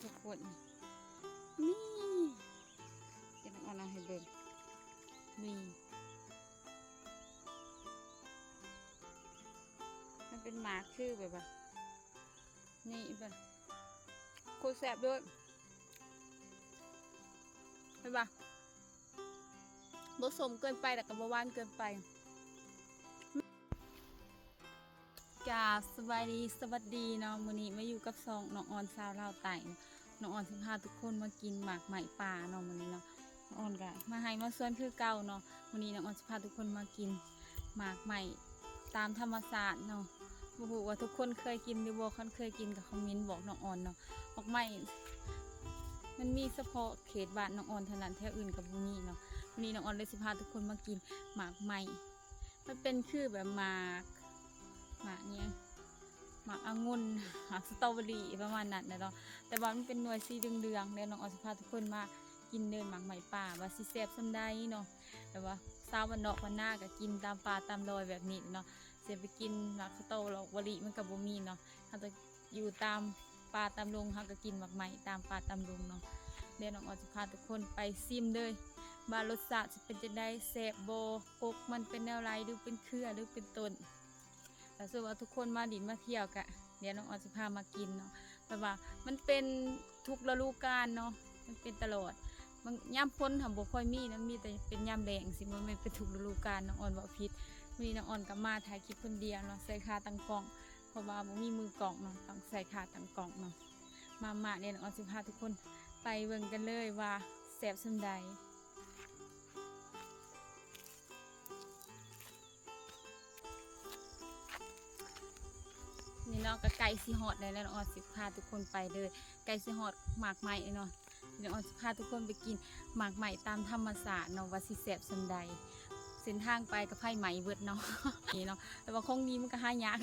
ທຸກຄົນ ນີ້ ເຮັດອອກມາໃຫ້ເບິ່ງ ນີ້ ມັນເປັນໝາກຄືແບບວ່າ ນີ້ເບິ່ງ ໂຄດແຊບເດີ ເຫັນບໍ່? ບໍ່ສົ້ມເກີນໄປ ແລ້ວກໍບໍ່ຫວານເກີນໄປ. ກາບສະບາຍດີ ສະຫວັດດີເນາະ, ມື້ນີ້ມາຢູ່ກັບຊ່ອງນ້ອງອອນສາວລາວໃຕ້. ນ້ອງອອນຊິພາທຸກຄົນມາກິນໝາກໄມ້ປ່າເນາະ ມື້ນີ້ເນາະ. ນ້ອງອອນກໍມາໄຮ່ມາສວນຄືເກົ່າເນາະ. ມື້ນີ້ນ້ອງອອນຊິພາທຸກຄົນມາກິນໝາກໄມ້ຕາມທຳມະຊາດເນາະ. ບໍ່ຮູ້ວ່າທຸກຄົນເຄີຍກິນຫຼືບໍ່? ຄັນເຄີຍກິນກໍຄອມເມັນບອກນ້ອງອອນເນາະ. ໝາກໄມ້ມັນມີສະເພາະເຂດບ້ານນ້ອງອອນເທົ່ານັ້ນ, ແຖວອື່ນກໍບໍ່ມີເນາະ. ມື້ນີ້ນ້ອງອອນເລີຍຊິພາທຸກຄົນມາກິນໝາກໄມ້ ມັນເປັນຄືແບບໝາກ ໝາກຫຍັງ ໝາກອະງຸ່ນ ໝາກສະຕໍເບີຣີ ປະມານນັ້ນແຫຼະເນາະ. ແຕ່ວ່າມັນເປັນໜ່ວຍສີເຫຼືອງໆ. ແລ້ວນ້ອງອອນຊິພາທຸກຄົນມາກິນເດີ ໝາກໄມ້ປ່າ ວ່າຊິແຊບສ່ຳໃດເນາະ. ແບບວ່າຊາວບ້ານນອກບ້ານນາກໍກິນຕາມປ່າຕາມດອຍແບບນີ້ເນາະ. ຊິໄປກິນໝາກສະຕໍເບີຣີມັນກໍບໍ່ມີເນາະ. ເຮົາຕ້ອງຢູ່ຕາມປ່າຕາມດົງ ເຮົາກໍກິນໝາກໄມ້ຕາມປ່າຕາມດົງເນາະ. ແລ້ວນ້ອງອອນຊິພາທຸກຄົນໄປຊີມເດີ ວ່າລົດຊາດຊິເປັນຈັ່ງໃດ ແຊບບໍ່ ກົກມັນເປັນແນວໃດ ຫຼືເປັນເຄືອ ຫຼືເປັນຕົ້ນ. ຖ້າສົມມຸດວ່າທຸກຄົນມາຫຼິ້ນມາທ່ຽວກະ ດຽວນ້ອງອອນຊິພາມາກິນເນາະ. ແບບວ່າມັນເປັນທຸກລະດູການເນາະ, ມັນເປັນຕະຫຼອດ. ບາງ ຍາມຝົນຫັ້ນບໍ່ຄ່ອຍມີນະ, ມີແຕ່ເປັນຍາມແລ້ງຊີ້, ບໍ່ແມ່ນເປັນທຸກລະດູການ. ນ້ອງອອນເວົ້າຜິດ. ມື້ນີ້ນ້ອງອອນກໍມາຖ່າຍຄລິບຄົນດຽວເນາະ, ໃສ່ຂາຕັ້ງກ້ອງ ເພາະວ່າບໍ່ມີມືກ້ອງເນາະ, ຕ້ອງໃສ່ຂາຕັ້ງກ້ອງເນາະ. ມາ ມາ ດຽວນ້ອງອອນຊິພາທຸກຄົນໄປເບິ່ງກັນເລີຍວ່າແຊບສ່ຳໃດ. ນີ້ເນາະ ກໍໃກ້ຊິຮອດແລ້ວເນາະ, ນ້ອງອອນຊິພາທຸກຄົນໄປເດີ. ໃກ້ຊິຮອດໝາກໄມ້ແລ້ວເນາະ, ນ້ອງອອນຊິພາທຸກຄົນໄປກິນໝາກໄມ້ຕາມທຳມະຊາດເນາະ ວ່າຊິແຊບສ່ຳໃດ. ເສັ້ນທາງໄປກໍໄຟໄໝ້ເບິດເນາະ ນີ້ເນາະ. ແຕ່ວ່າຂອງດີມັນກໍຫາຍາກ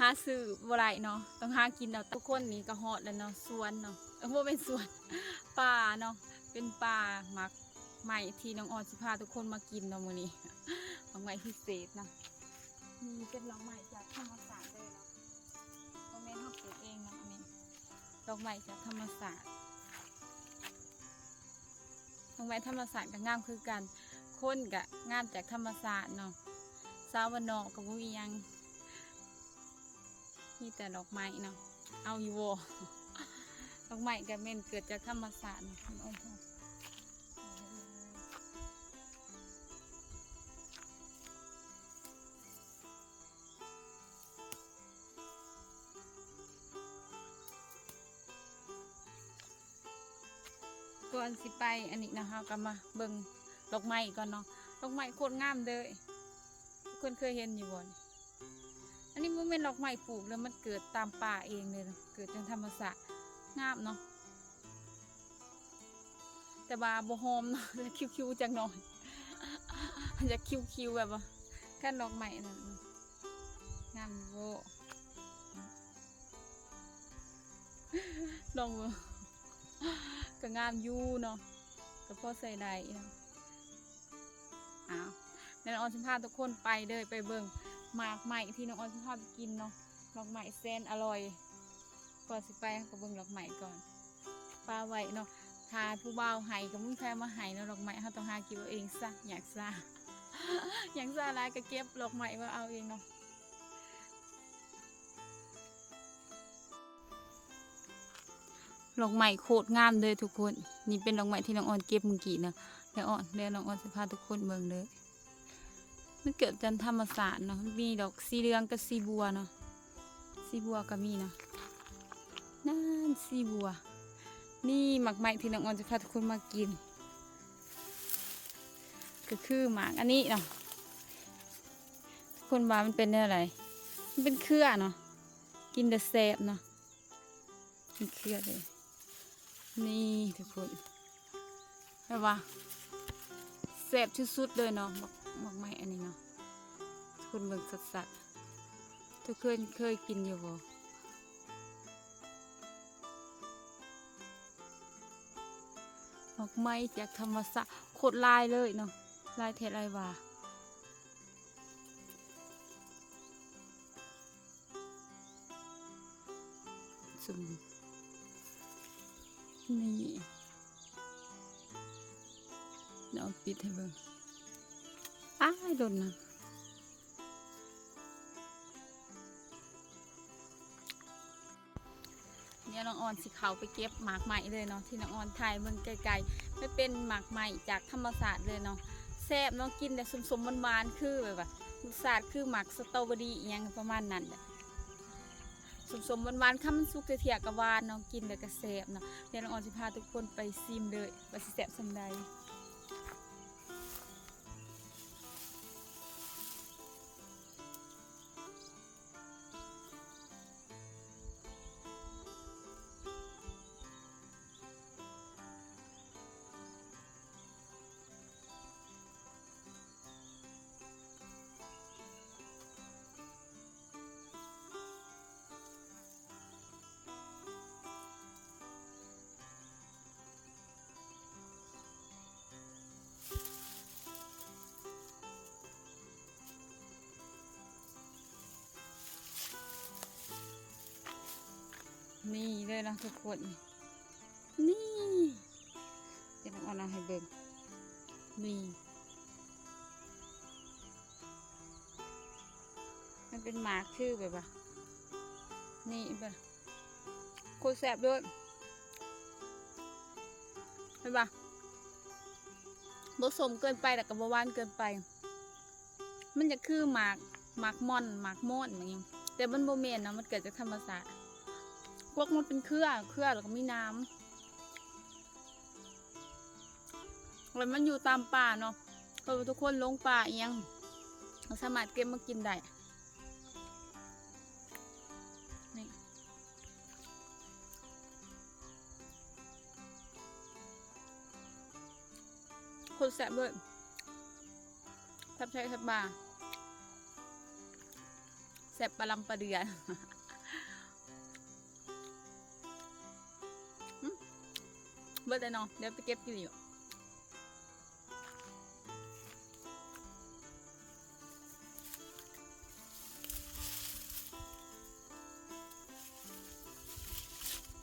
ຫາຊື້ບໍ່ໄດ້ເນາະ, ຕ້ອງຫາກິນເອົາ. ທຸກຄົນ ນີ້ກໍຮອດແລ້ວເນາະ ສວນເນາະ, ເອີ ບໍ່ແມ່ນສວນ ປ່າເນາະ, ເປັນປ່າໝາກ ໄມ້ທີ່ນ້ອງອອນຊິພາທຸກຄົນມາກິນເນາະມື້ນີ້ ດອກໄມ້ພິເສດນະ. ນີ້ເປັນດອກໄມ້ຈາກທຳມະຊາດເລີຍເນາະ, ບໍ່ແມ່ນເຮົາປູກເອງເນາະ. ອັນນີ້ດອກໄມ້ຈາກທຳມະຊາດ, ດອກໄມ້ທຳມະຊາດກໍງາມຄືກັນ, ຄົນກໍງາມຈາກທຳມະຊາດເນາະ. ຊາວບ້ານນອກກໍບໍ່ມີຫຍັງ ມີແຕ່ດອກໄມ້ເນາະ. ເອົາຢູ່ບໍ່? ດອກໄມ້ກໍແມ່ນເກີດຈາກທຳມະຊາດເນາະ. ກ່ອນຊິໄປອັນນີ້ເນາະ, ເຮົາກໍມາເບິ່ງດອກໄມ້ກ່ອນເນາະ. ດອກໄມ້ໂຄດງາມເດີ, ທຸກຄົນເຄີຍເຫັນຢູ່ບໍ່? ອັນນີ້ບໍ່ແມ່ນດອກໄມ້ປູກເລີຍ, ມັນເກີດຕາມປ່າເອງເລີຍ, ເກີດຈາກທຳມະຊາດ. ງາມເນາະ, ແຕ່ວ່າບໍ່ຫອມເນາະ, ຄິວໆຈັກໜ່ອຍ, ຢາກຄິວໆ ແບບວ່າ ຄັນດອກໄມ້ອັນນັ້ນ. ງາມຢູ່ບໍ່? ລອງເບິ່ງ, ກໍງາມຢູ່ເນາະ, ກໍພໍໃຊ້ໄດ້ເນາະ. ອ້າວ ແລ້ວນ້ອງອອນຊິພາທຸກຄົນໄປເດີ, ໄປເບິ່ງໝາກໄມ້ທີ່ນ້ອງອອນຊິພາໄປກິນເນາະ, ດອກໄມ້ແສນອະລ່ອຍ. ກ່ອນຊິໄປ ເຮົາກໍເບິ່ງດອກໄມ້ກ່ອນ, ປະໄວ້ເນາະ. ຖ້າຜູ້ບ່າວໃຫ້ກໍບໍ່ມີໃຜເອົາມາໃຫ້ເນາະ, ດອກໄມ້ເຮົາຕ້ອງຫາເກັບເອົາເອງຊະ, ຢາກຊາ ຢາກຊາຫຼາຍກໍເກັບດອກໄມ້ມາເອົາເອງເນາະ. ດອກໄມ້ໂຄດງາມເດີທຸກຄົນ. ນີ້ເປັນດອກໄມ້ທີ່ນ້ອງອອນເກັບມື້ກີ້ນະ. ແລ້ວອອນ ແລ້ວນ້ອງອອນຊິພາທຸກຄົນເບິ່ງເດີ. ມັນເກີດຈາກທຳມະຊາດເນາະ. ມັນມີດອກສີເຫຼືອງກັບສີບົວເນາະ. ສີບົວກໍມີເນາະ. ນັ້ນສີບົວ. ນີ້ໝາກໄມ້ທີ່ນ້ອງອອນຊິພາທຸກຄົນມາກິນ ກໍຄືໝາກອັນນີ້ເນາະ. ທຸກຄົນວ່າມັນເປັນແນວໃດ? ມັນເປັນເຄືອເນາະ. ກິນແຕ່ແຊບເນາະ. ນີ້ເຄືອເດ້. ນີ້ທຸກຄົນ ແບບວ່າແຊບທີ່ສຸດເລີຍເນາະ ໝາກ ໝາກໄມ້ອັນນີ້ເນາະ. ທຸກຄົນເບິ່ງຊັດໆ ທຸກຄົນເຄີຍ ເຄີຍກິນຢູ່ບໍ່? ໝາກໄມ້ຈາກທຳມະຊາດໂຄດຫຼາຍເລີຍເນາະ ຫຼາຍແທ້ຫຼາຍວ່າ. ຊຸມ ນີ້ ເນາະ ປິດໃຫ້ເບິ່ງ. ອ້າຍ ຫຼົ່ນນະ. ດຽວນ້ອງອອນຊິເຂົ້າໄປເກັບໝາກໄມ້ເລີຍເນາະ ທີ່ນ້ອງອອນຖ່າຍເບິ່ງໄກໆ ມັນເປັນໝາກໄມ້ຈາກທຳມະຊາດເລີຍເນາະ. ແຊບເນາະ ກິນແລ້ວສົ້ມໆ ຫວານໆ ຄືແບບວ່າ ລົດຊາດຄືໝາກສະຕໍເບີຣີ ອີ່ຫຍັງປະມານນັ້ນແຫຼະ. ສົ້ມໆ ຫວານໆ ຄັນມັນສຸກແທ້ໆ ກໍຫວານເນາະ ກິນແລ້ວກໍແຊບເນາະ. ດຽວນ້ອງອອນຊິພາທຸກຄົນໄປຊີມເລີຍ ວ່າຊິແຊບສ່ຳໃດ. ນີ້ເລີຍເນາະທຸກຄົນ ນີ້ ດຽວນ້ອງອອນເອົາໃຫ້ເບິ່ງ ນີ້ ມັນເປັນໝາກຄືແບບວ່າ ນີ້ເບິ່ງ ໂຄດແຊບເລີຍ ເຫັນບໍ່? ບໍ່ສົ້ມເກີນໄປ ແລ້ວກໍບໍ່ຫວານເກີນໄປ. ມັນຈະຄືໝາກ ໝາກມ່ອນ ໝາກມ່ອນຫຍັງ ແຕ່ມັນບໍ່ແມ່ນເນາະ ມັນເກີດຈາກທຳມະຊາດ ກວກມັນເປັນເຄືອ ເຄືອແລ້ວກໍມີນ້ຳ ແລ້ວມັນຢູ່ຕາມປ່າເນາະ ເພາະວ່າທຸກຄົນລົງປ່າອີ່ຫຍັງ ກໍສາມາດເກັບມາກິນໄດ້ ນີ້ ໂຄດແຊບເລີຍ ແຊບແທ້ແຊບວ່າ ແຊບປາລຳປາເດືອນ ອືມ ເບິດແລ້ວເນາະ ດຽວໄປເກັບກິນອີກ.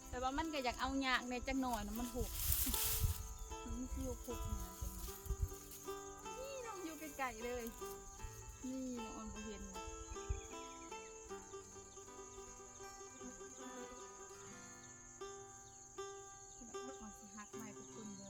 ແຕ່ວ່າມັນກໍຢາກເອົາຍາກແດ່ຈັກໜ້ອຍນະ ມັນຫົກ ມັນຊິຫົກໆ ນີ້ນ້ອງຢູ່ໃກ້ໆ ເລີຍ ນີ້ນ້ອງອອນບໍ່ເຫັນ ເຮົາຊິຫັກໃໝ່ທຸກຄົນເດີ.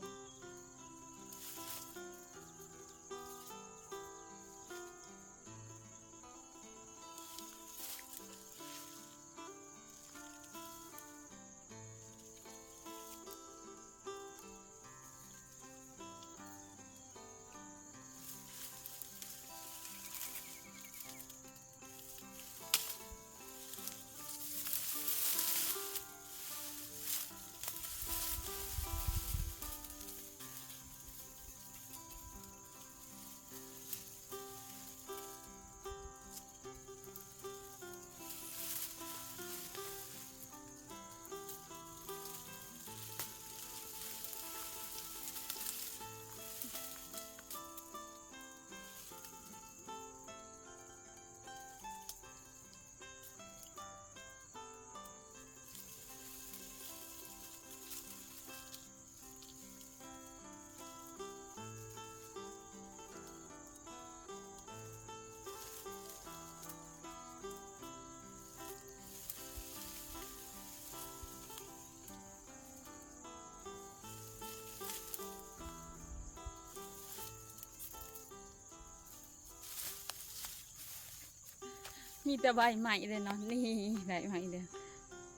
ມີແຕ່ໃບໄມ້ເລີຍເນາະ ນີ້ ໃບໄມ້ເລີຍ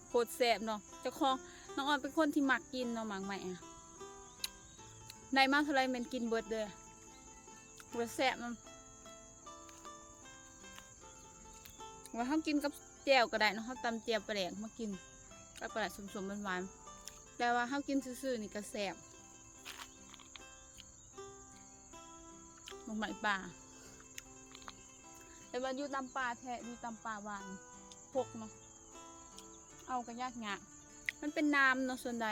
ໂຄດແຊບເນາະ. ເຈົ້າຂອງ ນ້ອງອອນເປັນຄົນທີ່ມັກກິນເນາະ ໝາກໄມ້ອະ ໄດ້ມາເທົ່າໃດແມ່ນກິນເບິດເລີຍ ວ່າແຊບນຳ ວ່າເຮົາກິນກັບແຈ່ວກໍໄດ້ເນາະ ເຮົາຕຳແຈ່ວປາແດກມາກິນກັບກໍໄດ້ ສົ້ມໆ ຫວານໆ ແຕ່ວ່າເຮົາກິນຊື່ໆ ນີ້ກໍແຊບ. ໝາກໄມ້ປ່າ ແຕ່ວ່າຢູ່ຕາມປ່າແທ້ ຢູ່ຕາມປ່າຫວານພົກເນາະ ເອົາກໍຍາກໆ ມັນເປັນນ້ຳເນາະ ສ່ວນໃດ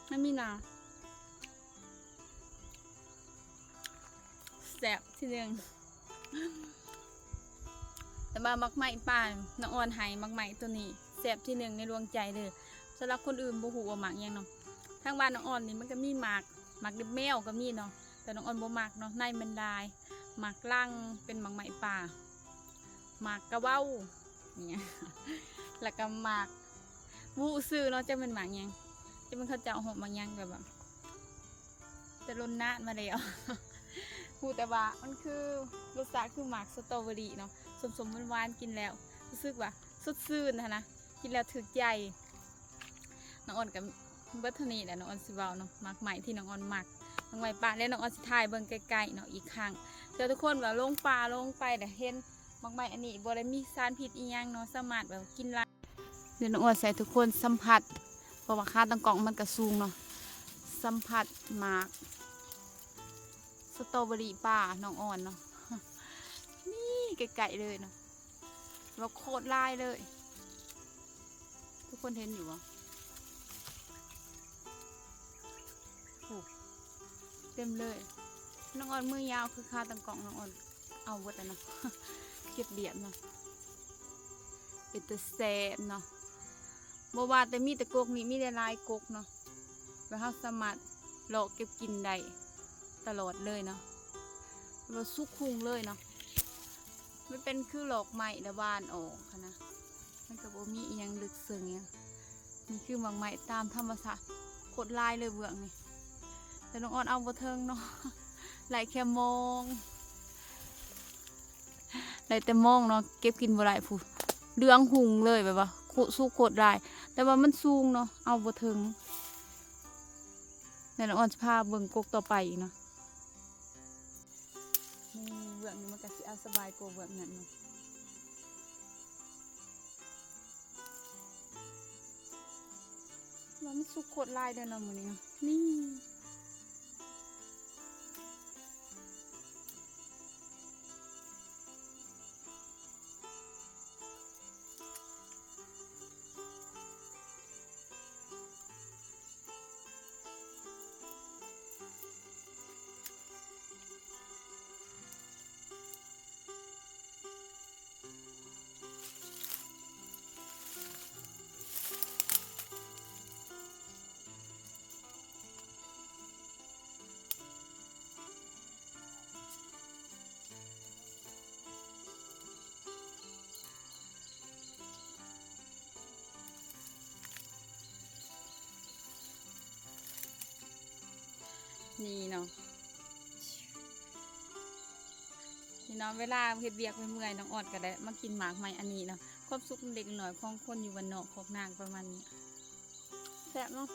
ມັນມີນ້ຳ ແຊບທີໜຶ່ງ. ແຕ່ວ່າໝາກໄມ້ປ່າ ນ້ອງອອນໃຫ້ໝາກໄມ້ໂຕນີ້ແຊບທີໜຶ່ງໃນດວງໃຈເດີ. ສຳລັບຄົນອື່ນບໍ່ຮູ້ວ່າໝາກຫຍັງເນາະ. ທາງບ້ານນ້ອງອອນນີ້ມັນກໍມີໝາກ ໝາກເລັບແມວກໍມີເນາະ ແຕ່ນ້ອງອອນບໍ່ມັກເນາະ ໃນມັນຫຼາຍ. ໝາກລັງ ເປັນໝາກໄມ້ປ່າ ໝາກກະເວົ້າ ອີ່ຫຍັງ ແລ້ວກໍໝາກ ບໍ່ຮູ້ຊື່ເນາະ ຈັກແມ່ນໝາກຫຍັງ ຈັກແມ່ນເຂົາເຈົ້າເອີ້ນໝາກຫຍັງ ແບບວ່າ ແຕ່ດົນນານມາແລ້ວ ຮູ້ແຕ່ວ່າມັນຄື ລົດຊາດຄືໝາກສະຕໍເບີຣີເນາະ ສົ້ມໆຫວານໆ ກິນແລ້ວຮູ້ສຶກວ່າສົດຊື່ນຫັ້ນນະ ກິນແລ້ວຖືກໃຈ. ນ້ອງອອນກໍເບິດເທົ່ານີ້ແຫຼະ ນ້ອງອອນຊິເວົ້າເນາະ ໝາກໄມ້ທີ່ນ້ອງອອນມັກ ໝາກໄມ້ປ່າ ແລະ ນ້ອງອອນຊິຖ່າຍເບິ່ງໃກ້ໆເນາະອີກຄັ້ງ ເພື່ອທຸກຄົນວ່າລົງປ່າລົງໄປແລ້ວເຫັນໝາກໄມ້ອັນນີ້ບໍ່ໄດ້ມີສານພິດອີ່ຫຍັງເນາະ ສາມາດແບບວ່າກິນໄດ້. ດຽວນ້ອງອອນຊິໃຫ້ທຸກຄົນສຳຜັດ ເພາະວ່າຂາຕັ້ງກ້ອງມັນກໍສູງເນາະ ສຳຜັດໝາກສະຕໍເບີຣີປ່ານ້ອງອອນເນາະ ນີ້ໃກ້ໆເລີຍເນາະ ວ່າໂຄດຫຼາຍເລີຍ ທຸກຄົນເຫັນຢູ່ບໍ່? ໂອ້ ເຕັມເລີຍ ນ້ອງອອນມືຍາວຄືຂາຕັ້ງກ້ອງ ນ້ອງອອນເອົາເບິດແລ້ວເນາະ ເກັບລຽບເນາະ ເປັນຕາແຊບເນາະ. ບໍ່ວ່າແຕ່ມີແຕ່ກົກນີ້ ມີຫຼາຍໆກົກເນາະ ແລ້ວເຮົາສາມາດເລາະເກັບກິນໄດ້ຕະຫຼອດເລີຍເນາະ ແລ້ວສຸກຮຸ່ງເລີຍເນາະ ມັນເປັນຄືດອກໄມ້ລະຫວ່ານອອກຫັ້ນນະ ມັນກໍບໍ່ມີອີ່ຫຍັງເລິກເຊິ່ງຫຍັງ. ນີ້ຄືໝາກໄມ້ຕາມທຳມະຊາດ ໂຄດຫຼາຍເລີຍເບື້ອງນີ້ ແຕ່ນ້ອງອອນເອົາບໍ່ເຖິງເນາະ ໄດ້ແຄ່ມອງ ໄດ້ແຕ່ມອງເນາະ ເກັບກິນບໍ່ໄດ້ພຸ້ນ ເຫຼືອງຮຸ່ງເລີຍ ແບບວ່າໂຄ ສຸກໂຄດຫຼາຍ ແຕ່ວ່າມັນສູງເນາະ ເອົາບໍ່ເຖິງ. ແລ້ວນ້ອງອອນຊິພາເບິ່ງກົກຕໍ່ໄປອີກເນາະ ນີ້ເບື້ອງນີ້ມັນກໍຊິເອົາສະບາຍກວ່າເບື້ອງນັ້ນເນາະ. ວ່າມັນສຸກໂຄດຫຼາຍເດ້ເນາະມື້ນີ້ເນາະ ນີ້. ນີ້ເນາະ ພີ່ນ້ອງ ເວລາເຮັດວຽກເມື່ອຍໆ ນ້ອງອອດກໍໄດ້ມາກິນໝາກໄມ້ອັນນີ້ເນາະ ຄວາມສຸກເລັກນ້ອຍຂອງຄົນຢູ່ບ້ານນອກຄອກນາງປະມານນີ້ ແຊບເນາະ.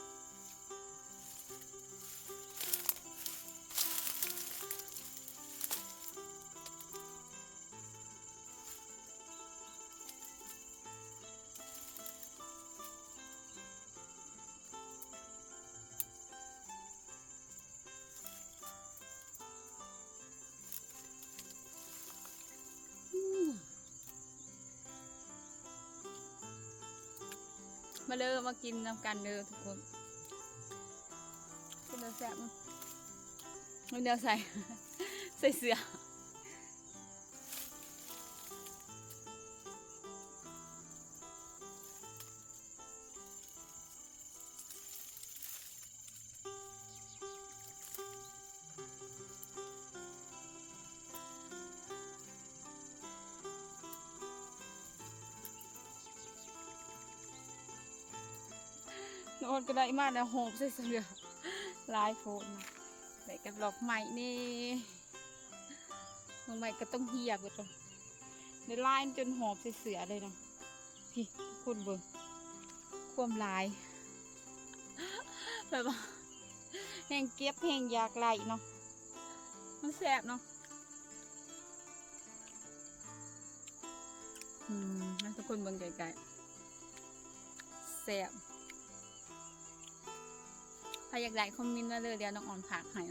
ມາເດີ ມາກິນນຳກັນເດີທຸກຄົນ ເປັນຕາແຊບ ເປັນແນວໃສ່ ໃສ່ເສື້ອ. ນ້ອງອອດກໍໄດ້ມາແລ້ວ ຫອບໃສ່ເສື້ອ ຫຼາຍໂພດນະ ໄດ້ກັບດອກໄມ້ນີ້ ດອກໄມ້ກໍຕ້ອງເຫຍເບິດ ໄດ້ຫຼາຍຈົນຫອບໃສ່ເສື້ອເລີຍນະ. ພີ້ ທຸກຄົນເບິ່ງ ຄວາມຫຼາຍ ແບບວ່າແຮ່ງເກັບແຮ່ງຢາກໄດ້ເນາະ ມັນແຊບເນາະ. ອືມ ໃຫ້ທຸກຄົນເບິ່ງໃກ້ໆ ແຊບ. ໃຜຢາກໄດ້ຄອມເມັນມາເລີຍ ດຽວນ້ອງອອນຝາກໃຫ້.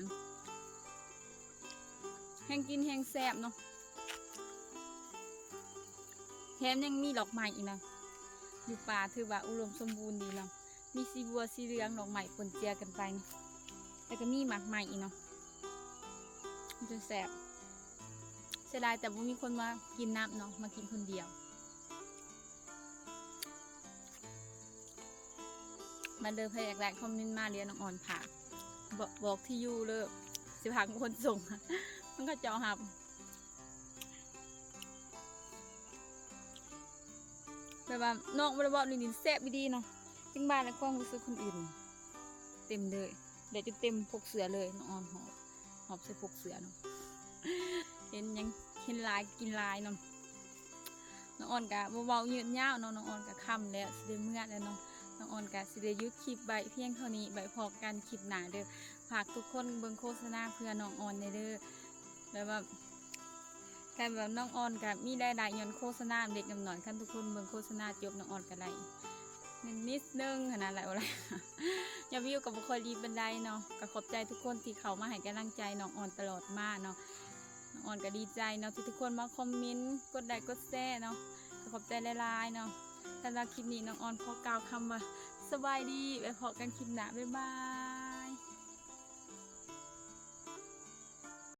ແຮ່ງກິນແຮ່ງແຊບເນາະ ແຖມຍັງມີດອກໄມ້ອີກນະ ຢູ່ປ່າຖືວ່າອຸດົມສົມບູນດີເນາະ ມີສີບົວ ສີເຫຼືອງ ດອກໄມ້ປົນເຈືອກັນໄປ ແລ້ວກໍມີໝາກໄມ້ອີກເນາະ ມັນຈະແຊບ. ເສຍດາຍແຕ່ບໍ່ມີຄົນມາກິນນຳເນາະ ມາກິນຄົນດຽວ. ມາເດີ ໃຜຢາກໄດ້ຄອມເມັນມາເດີ ນ້ອງອອນຝາກ ບອກ ບອກທີ່ຢູ່ເລີຍ ຊິພາຄົນສົ່ງ ມັນເຂົາເຈົ້າຮັບ. ແບບວ່ານ້ອງບໍ່ໄດ້ເວົ້ານີ້ ແຊບອີ່ຫຼີເນາະ ຈັ່ງວ່າແລ້ວຄວາມຮູ້ສຶກຄົນອື່ນເຕັມເລີຍ ໄດ້ຈົນເຕັມປົກເສື້ອເລີຍ ນ້ອງອອນຫອບ ຫອບໃສ່ປົກເສື້ອເນາະ ເຫັນຫຍັງ ເຫັນຫຼາຍກິນຫຼາຍເນາະ. ນ້ອງອອນກະບໍ່ເວົ້າຍືດຍາວເນາະ ນ້ອງອອນກະຄ່ຳແລ້ວ ຊິໄດ້ເມືອແລ້ວເນາະ ນ້ອງອອນກະຊິໄດ້ຢຸດຄລິບໄວ້ພຽງເທົ່ານີ້ ໄວ້ພໍ້ກັນຄລິບໜ້າເດີ ຝາກທຸກຄົນເບິ່ງໂຄສະນາເພື່ອນ້ອງອອນແດ່ເດີ ແບບວ່າ ແຕ່ແບບນ້ອງອອນກະມີລາຍໄດ້ຍ້ອນໂຄສະນາເລັກນ້ອຍ ຄັນທຸກຄົນເບິ່ງໂຄສະນາຈົບ ນ້ອງອອນກະໄດ້ເງິນນິດໜຶ່ງຫັ້ນນະ ຫຼາຍບໍ່ຫຼາຍ ຍອດວິວກະບໍ່ຄ່ອຍດີປານໃດເນາະ ກະຂອບໃຈທຸກຄົນທີ່ເຂົ້າມາໃຫ້ກຳລັງໃຈນ້ອງອອນຕະຫຼອດມາເນາະ ນ້ອງອອນກະດີໃຈເນາະ ທີ່ທຸກຄົນມາຄອມເມັນ ກົດໄລ້ກົດແຊເນາະ ກະຂອບໃຈຫຼາຍໆເນາະ. ສຳລັບຄລິບນີ້ ນ້ອງອອນຂໍກ່າວຄຳວ່າ ສະບາຍດີ ໄວ້ພໍ້ກັນຄລິບໜ້າ ບາຍບາຍ.